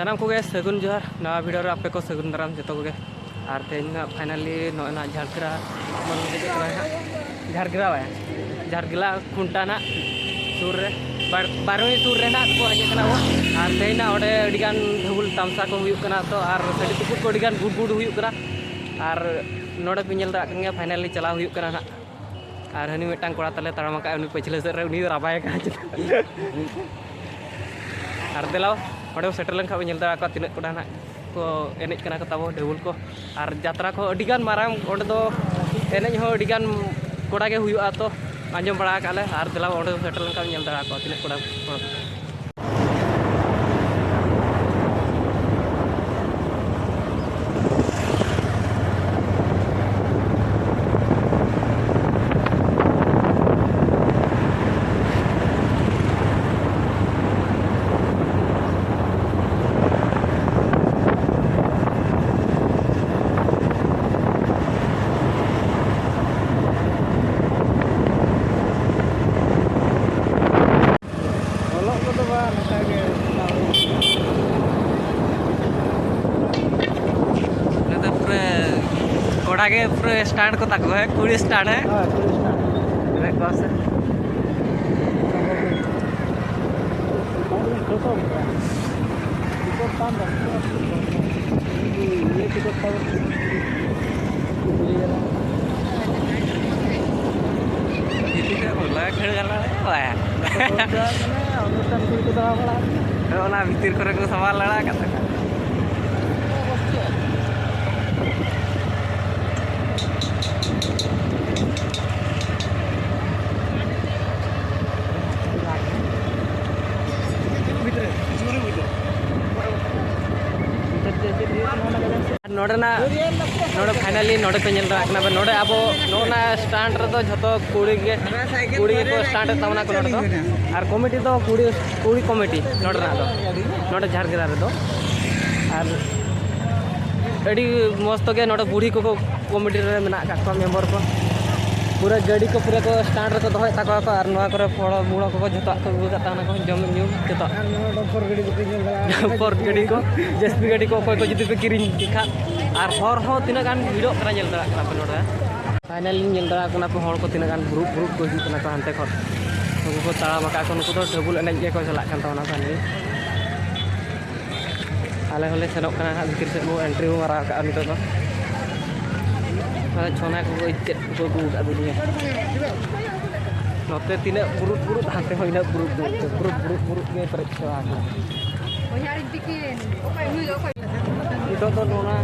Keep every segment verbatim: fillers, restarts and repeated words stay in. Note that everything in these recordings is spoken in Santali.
ᱥᱟᱱᱟᱢ ᱠᱚᱜᱮ ᱥᱟᱹᱜᱩᱱ ᱡᱚᱦᱟᱨ᱾ ᱱᱟᱣᱟ ᱵᱷᱤᱰᱤᱭᱳ ᱨᱮ ᱟᱯᱮ ᱠᱚ ᱥᱟᱹᱜᱩᱱ ᱫᱟᱨᱟᱢ ᱡᱚᱛᱚ ᱠᱚᱜᱮ᱾ ᱟᱨ ᱛᱮᱦᱮᱧ ᱱᱟᱜ ᱯᱷᱟᱭᱱᱟᱞᱤ ᱱᱚᱜᱼᱚᱭ ᱱᱟᱜ ᱡᱷᱟᱲᱜᱨᱟ ᱵᱚᱱ ᱫᱮᱡᱚᱜ ᱠᱟᱱᱟ ᱦᱟᱸᱜ᱾ ᱡᱷᱟᱲᱜᱨᱟ ᱵᱟᱭ, ᱡᱷᱟᱲᱜᱨᱟ ᱠᱷᱩᱱᱴᱟ ᱱᱟᱜ ᱥᱩᱨ ᱨᱮ, ᱵᱟᱨ-, ᱵᱟᱨᱚᱭ ᱥᱩᱨ ᱨᱮ ᱱᱟᱜ ᱠᱚ ᱦᱮᱡ ᱟᱠᱟᱱᱟ ᱵᱚᱱ᱾ ᱟᱨ ᱛᱮᱦᱮᱧ ᱱᱟᱜ ᱚᱸᱰᱮ ᱟᱹᱰᱤᱜᱟᱱ ᱰᱷᱟᱹᱵᱩᱞ ᱛᱟᱢᱥᱟ ᱠᱚ ᱦᱩᱭᱩᱜ ᱠᱟᱱᱟ ᱛᱚ, ᱟᱨ ᱥᱟᱹᱰᱤ ᱛᱩᱯᱩᱫ ᱠᱚ ᱟᱹᱰᱤᱜᱟᱱ ᱜᱩᱰ ᱜᱩᱰ ᱦᱩᱭᱩᱜ ᱠᱟᱱᱟ᱾ ᱟᱨ ᱱᱚᱰᱮ ᱯᱮ ᱧᱮᱞ ᱫᱟᱲᱮᱭᱟᱜ ᱠᱟᱱ ᱜᱮᱭᱟ, ᱯᱷᱟᱭᱱᱟᱞᱤ ᱪᱟᱞᱟᱣ ᱦᱩᱭᱩᱜ ᱠᱟᱱᱟ ᱱᱟᱜ᱾ ᱟᱨ ᱦᱟᱹᱱᱤ ᱢᱤᱫᱴᱟᱝ ᱠᱚᱲᱟ ᱛᱟᱞᱮ ᱛᱟᱲᱟᱢ ᱟᱠᱟᱫ, ᱩᱱᱤ ᱯᱟᱹᱪᱷᱞᱟᱹ ᱥᱮᱫ ᱨᱮ, ᱩᱱᱤ ᱨᱟᱵᱟᱭ ᱠᱟᱱᱟ ᱪᱮᱛᱟᱱ᱾ ᱟᱨ ᱫᱮᱞᱟ, ᱚᱸᱰᱮ ᱵᱚ ᱥᱮᱴᱮᱨ ᱞᱮᱱᱠᱷᱟᱱ ᱵᱚ ᱧᱮᱞ ᱫᱟᱲᱮ ᱟᱠᱚᱣᱟ ᱛᱤᱱᱟᱹᱜ ᱠᱚᱲᱟ ᱱᱟᱜ ᱠᱚ ᱮᱱᱮᱡ ᱠᱟᱱᱟ ᱠᱚ ᱛᱟᱵᱚ ᱰᱷᱟᱹᱵᱩᱞ ᱠᱚ᱾ ᱟᱨ ᱡᱟᱛᱨᱟ ᱠᱚ ᱟᱹᱰᱤᱜᱟᱱ ᱢᱟᱨᱟᱝ, ᱚᱸᱰᱮ ᱫᱚ ᱮᱱᱮᱡ ᱦᱚᱸ ᱟᱹᱰᱤᱜᱟᱱ ᱠᱚᱲᱟ ᱜᱮ ᱦᱩᱭᱩᱜᱼᱟ, ᱛᱚ ᱟᱸᱡᱚᱢ ᱵᱟᱲᱟ ᱟᱠᱟᱫ ᱞᱮ᱾ ᱟᱨ ᱫᱮᱞᱟ ᱚᱸᱰᱮ ᱥᱮᱴᱮᱨ ᱞᱮᱱᱠᱷᱟᱱ ᱧᱮᱞ ᱫᱟᱲᱮ ᱟᱠᱚᱣᱟ ᱛᱤᱱᱟᱹᱜ ᱠᱚᱲᱟ ᱦᱚᱲ᱾ ᱚᱞᱚᱜ ᱠᱚᱫᱚ ᱵᱟᱝ, ᱱᱚᱝᱠᱟ ᱜᱮ᱾ ᱱᱚᱛᱮ ᱯᱩᱨᱟᱹ ᱠᱚᱲᱟ ᱜᱮ ᱯᱩᱨᱟᱹ ᱥᱴᱟᱱᱴ ᱠᱚ ᱛᱟᱠᱚ, ᱦᱮᱸ, ᱠᱩᱲᱤ ᱥᱴᱟᱱᱴ, ᱦᱮᱸ? ᱦᱳᱭ, ᱠᱩᱲᱤ ᱥᱴᱟᱱᱴ᱾ ᱫᱮᱠᱷ ᱠᱚ ᱥᱮ᱾ ᱯᱷᱳᱴᱳ ᱩᱴᱷᱟᱹᱣ᱾ ᱵᱷᱤᱛᱤᱨ ᱨᱮ ᱵᱚᱞᱚ ᱠᱷᱟᱹᱲ ᱜᱟᱱᱚᱜᱼᱟ᱾ ᱚᱱᱩᱥᱴᱷᱟᱱ ᱠᱚ ᱫᱚᱦᱚ ᱵᱟᱲᱟ ᱟᱠᱟᱱᱟ᱾ ᱚᱱᱟ ᱵᱷᱤᱛᱤᱨ ᱠᱚᱨᱮ ᱠᱚ ᱥᱟᱢᱟᱱ ᱞᱟᱲᱟ ᱟᱠᱟᱫ ᱛᱟᱠᱚᱣᱟ᱾ ᱟᱨ ᱱᱚᱰᱮᱱᱟᱜ, ᱱᱚᱰᱮ ᱯᱷᱟᱭᱱᱟᱞᱤ ᱱᱚᱰᱮ ᱯᱮ ᱧᱮᱞ ᱫᱟᱲᱮᱭᱟᱜ ᱠᱟᱱᱟ, ᱱᱚᱰᱮ ᱟᱵᱚ ᱱᱚᱜᱼᱚ ᱱᱟ ᱥᱴᱟᱱᱴ ᱨᱮᱫᱚ ᱡᱷᱚᱛᱚ ᱠᱩᱲᱤ ᱜᱮ, ᱠᱩᱲᱤ ᱜᱮᱠᱚ ᱥᱴᱟᱱᱴ ᱮᱫ ᱛᱟᱵᱚᱱᱟ ᱠᱚ ᱱᱚᱰᱮ ᱫᱚ᱾ ᱟᱨ ᱠᱚᱢᱤᱴᱤ ᱫᱚ ᱠᱩᱲᱤ, ᱠᱩᱲᱤ ᱠᱚᱢᱤᱴᱤ ᱱᱚᱰᱮᱱᱟᱜ ᱫᱚ, ᱱᱚᱰᱮ ᱡᱷᱟᱲᱜᱨᱟᱢ ᱨᱮᱫᱚ᱾ ᱟᱨ ᱟᱹᱰᱤ ᱢᱚᱡᱽ ᱛᱮᱜᱮ ᱱᱚᱰᱮ ᱵᱩᱲᱦᱤ ᱠᱚᱠᱚ ᱠᱚᱢᱤᱴᱤ ᱨᱮ ᱢᱮᱱᱟᱜ ᱟᱠᱟᱫ ᱠᱚᱣᱟ ᱢᱮᱢᱵᱟᱨ ᱠᱚ᱾ ᱯᱩᱨᱟᱹ ᱜᱟᱹᱰᱤ ᱠᱚ ᱯᱩᱨᱟᱹ ᱠᱚ ᱥᱴᱟᱱᱰ ᱨᱮᱠᱚ ᱫᱚᱦᱚᱭᱮᱫ ᱛᱟᱠᱚᱣᱟ ᱠᱚ, ᱟᱨ ᱱᱚᱣᱟ ᱠᱚᱨᱮ ᱯᱷᱚᱲ ᱢᱩᱲᱚ ᱠᱚᱠᱚ ᱡᱷᱚᱛᱚᱣᱟᱜ ᱠᱚ ᱟᱹᱜᱩ ᱟᱠᱟᱫ ᱛᱟᱦᱮᱱᱟ ᱠᱚ, ᱡᱚᱢ ᱧᱩ ᱡᱷᱚᱛᱚᱣᱟᱜ᱾ ᱟᱨ ᱱᱚᱣᱟ ᱰᱚᱢᱯᱷᱚᱨ ᱜᱟᱹᱰᱤ ᱫᱚᱯᱮ ᱧᱮᱞ ᱫᱟᱲᱮᱭᱟᱜᱼᱟ᱾ ᱰᱚᱢᱯᱷᱚᱨ ᱜᱟᱹᱰᱤ ᱠᱚ, ᱡᱮᱥᱤᱵᱤ ᱜᱟᱹᱰᱤ ᱠᱚ, ᱚᱠᱚᱭ ᱠᱚ ᱡᱩᱫᱤ ᱯᱮ ᱠᱤᱨᱤᱧ ᱠᱮ ᱠᱷᱟᱱ᱾ ᱟᱨ ᱦᱚᱨ ᱦᱚᱸ ᱛᱤᱱᱟᱹᱜ ᱜᱟᱱ ᱵᱷᱤᱲᱚᱜ ᱠᱟᱱᱟ, ᱧᱮᱞ ᱫᱟᱲᱮᱭᱟᱜ ᱠᱟᱱᱟ ᱯᱮ ᱱᱚᱰᱮ᱾ ᱯᱷᱟᱭᱱᱟᱞᱤ ᱧᱮᱞ ᱫᱟᱲᱮᱭᱟᱜ ᱠᱟᱱᱟ ᱯᱮ, ᱦᱚᱲ ᱠᱚ ᱛᱤᱱᱟᱹᱜ ᱜᱟᱱ ᱵᱩᱨᱩᱵ ᱵᱩᱨᱩᱵ ᱠᱚ ᱦᱤᱡᱩᱜ ᱠᱟᱱᱟ ᱠᱚ ᱦᱟᱱᱛᱮ ᱠᱷᱚᱱ᱾ ᱩᱱᱠᱩ ᱠᱚ ᱛᱟᱲᱟᱢ ᱟᱠᱟᱫ ᱠᱚ, ᱱᱩᱠᱩ ᱫᱚ ᱰᱟᱹᱵᱩᱞ ᱮᱱᱮᱡ ᱜᱮᱠᱚ ᱪᱟᱞᱟᱜ ᱠᱟᱱ ᱛᱟᱵᱚᱱᱟ ᱯᱷᱟᱭᱱᱟᱞᱤ᱾ ᱟᱞᱮ ᱦᱚᱸᱞᱮ ᱥᱮᱱᱚᱜ ᱠᱟᱱᱟ ᱦᱟᱸᱜ, ᱵᱷᱤᱛᱤᱨ ᱥᱮᱫ ᱵᱚ ᱮᱱᱴᱨᱤ ᱵᱚ ᱢᱟᱨᱟᱣ ᱠᱟᱜᱼᱟ ᱱᱤᱛᱚᱜ ᱫᱚ᱾ ᱟᱫᱚ ᱪᱷᱚᱱᱟ ᱠᱚ ᱪᱮᱫ ᱠᱚᱠᱚ ᱟᱹᱜᱩ ᱟᱠᱟᱫ ᱫᱩᱱᱤᱭᱟᱹ᱾ ᱱᱚᱛᱮ ᱛᱤᱱᱟᱹᱜ ᱵᱩᱨᱩᱫ ᱵᱩᱨᱩᱫ, ᱦᱟᱱᱛᱮ ᱦᱚᱸ ᱤᱱᱟᱹᱜ ᱵᱩᱨᱩᱫ ᱵᱩᱨᱩᱫ, ᱵᱩᱨᱩᱫ ᱵᱩᱨᱩᱫ ᱵᱩᱨᱩᱫ ᱜᱮ ᱯᱮᱨᱮᱡ ᱪᱟᱵᱟ ᱟᱠᱟᱱᱟ᱾ ᱱᱤᱛᱚᱜ ᱫᱚ ᱱᱚᱣᱟ,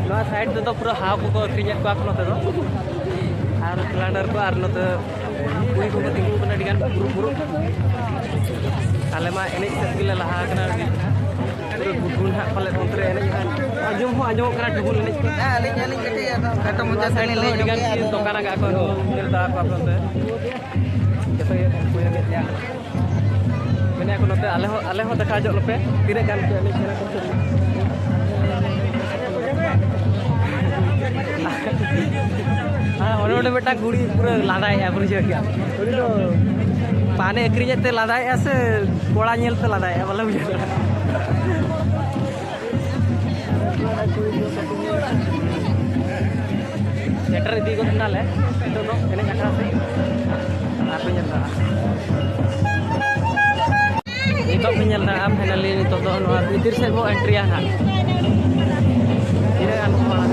ᱱᱚᱣᱟ ᱥᱟᱭᱤᱰ ᱛᱮᱫᱚ ᱯᱩᱨᱟᱹ ᱦᱟᱣ ᱠᱚᱠᱚ ᱟᱹᱠᱷᱨᱤᱧᱮᱫ ᱠᱚᱣᱟ ᱠᱚ ᱱᱚᱛᱮ ᱫᱚ, ᱟᱨ ᱠᱞᱟᱱᱰᱟᱨ ᱠᱚ, ᱟᱨ ᱱᱚᱛᱮ ᱠᱩᱲᱤ ᱠᱚᱠᱚ ᱛᱤᱸᱜᱩ ᱠᱟᱱᱟ ᱟᱹᱰᱤ ᱜᱟᱱ ᱵᱩᱨᱩᱫ ᱵᱩᱨᱩᱫ᱾ ᱟᱞᱮ ᱢᱟ ᱮᱱᱮᱡ ᱥᱮᱫ ᱜᱮᱞᱮ ᱞᱟᱦᱟ ᱟᱠᱟᱱᱟ ᱟᱹᱰᱤ᱾ ᱯᱩᱨᱟᱹ ᱜᱩᱰᱜᱩᱰ ᱦᱟᱸᱜ ᱯᱟᱞᱮᱫ ᱚᱱᱛᱮ ᱨᱮ ᱮᱱᱮᱡ ᱠᱟᱱ, ᱟᱸᱡᱚᱢ ᱦᱚᱸ ᱟᱸᱡᱚᱢᱚᱜ ᱠᱟᱱᱟ ᱰᱩᱵᱩᱞ ᱮᱱᱮᱡ ᱠᱚ᱾ ᱦᱮᱸ, ᱟᱹᱞᱤᱧ, ᱟᱹᱞᱤᱧ ᱠᱟᱹᱴᱤᱡ ᱟᱫᱚ ᱠᱷᱟᱴᱚ ᱢᱚᱪᱟ ᱱᱚᱣᱟ ᱥᱮᱫ ᱥᱟᱭᱤᱰ ᱞᱤᱧ ᱛᱮᱫᱚ ᱞᱟᱹᱭ ᱟᱹᱰᱤ ᱧᱚᱜ ᱜᱟᱱ ᱜᱮᱭᱟ, ᱜᱮ ᱟᱫᱚ ᱫᱚᱠᱟᱱ ᱟᱠᱟᱫ ᱠᱚ, ᱧᱮᱞ ᱫᱟᱲᱟ ᱠᱚᱣᱟ ᱯᱮ ᱚᱱᱛᱮ᱾ ᱡᱚᱛᱚ ᱜᱮ ᱠᱚ ᱮᱱᱮᱡ ᱜᱮᱭᱟ᱾ ᱢᱮᱱᱮᱫ ᱠᱚ ᱱᱚᱛᱮ ᱟᱞᱮ ᱦᱚᱸ, ᱟᱞᱮ ᱦᱚᱸ ᱫᱮᱠᱷᱟᱣ ᱧᱚᱜ ᱞᱮᱯᱮ, ᱛᱤᱱᱟᱹᱜ ᱜᱟᱱ ᱠᱚ ᱮᱱᱮᱡ ᱠᱟᱱᱟ ᱠᱚ᱾ ᱟᱨ ᱚᱸᱰᱮ, ᱚᱸᱰᱮ ᱢᱤᱫᱴᱟᱝ ᱠᱩᱲᱤ ᱯᱩᱨᱟᱹ ᱞᱟᱸᱫᱟᱭᱮᱫᱼᱟ, ᱵᱩᱡᱷᱟᱹᱣ ᱠᱮᱜᱼᱟ᱾ ᱩᱱᱤ ᱫᱚ ᱯᱟᱱᱮ ᱟᱹᱠᱷᱨᱤᱧᱮᱫ ᱛᱮ ᱞᱟᱸᱫᱟᱭᱮᱫᱼᱟ ᱥᱮ ᱠᱚᱲᱟ ᱧᱮᱞ ᱛᱮ ᱞᱟᱸᱫᱟᱭᱮᱫᱼᱟ, ᱵᱟᱞᱮ ᱵᱩᱡᱷᱟᱹᱣ ᱫᱟᱲᱮᱭᱟᱜ ᱠᱟᱱᱟ᱾ ᱥᱮᱴᱮᱨ ᱤᱫᱤ ᱜᱚᱫ ᱮᱱᱟᱞᱮ ᱱᱤᱛᱚᱜ ᱫᱚ ᱮᱱᱮᱡ ᱟᱠᱷᱲᱟ ᱥᱮᱫ᱾ ᱟᱨ ᱯᱮ ᱧᱮᱞ ᱫᱟᱲᱮᱭᱟᱜᱼᱟ, ᱱᱤᱛᱚᱜ ᱯᱮ ᱧᱮᱞ ᱫᱟᱲᱮᱭᱟᱜᱼᱟ, ᱯᱷᱟᱭᱱᱟᱞᱤ ᱱᱤᱛᱚᱜ ᱫᱚ ᱱᱚᱣᱟ ᱵᱷᱤᱛᱤᱨ ᱥᱮᱫ ᱵᱚ ᱮᱱᱴᱨᱤᱭᱟ ᱱᱟᱦᱟᱜ᱾ ᱛᱤᱱᱟᱹᱜ ᱜᱟᱱ ᱦᱚᱲ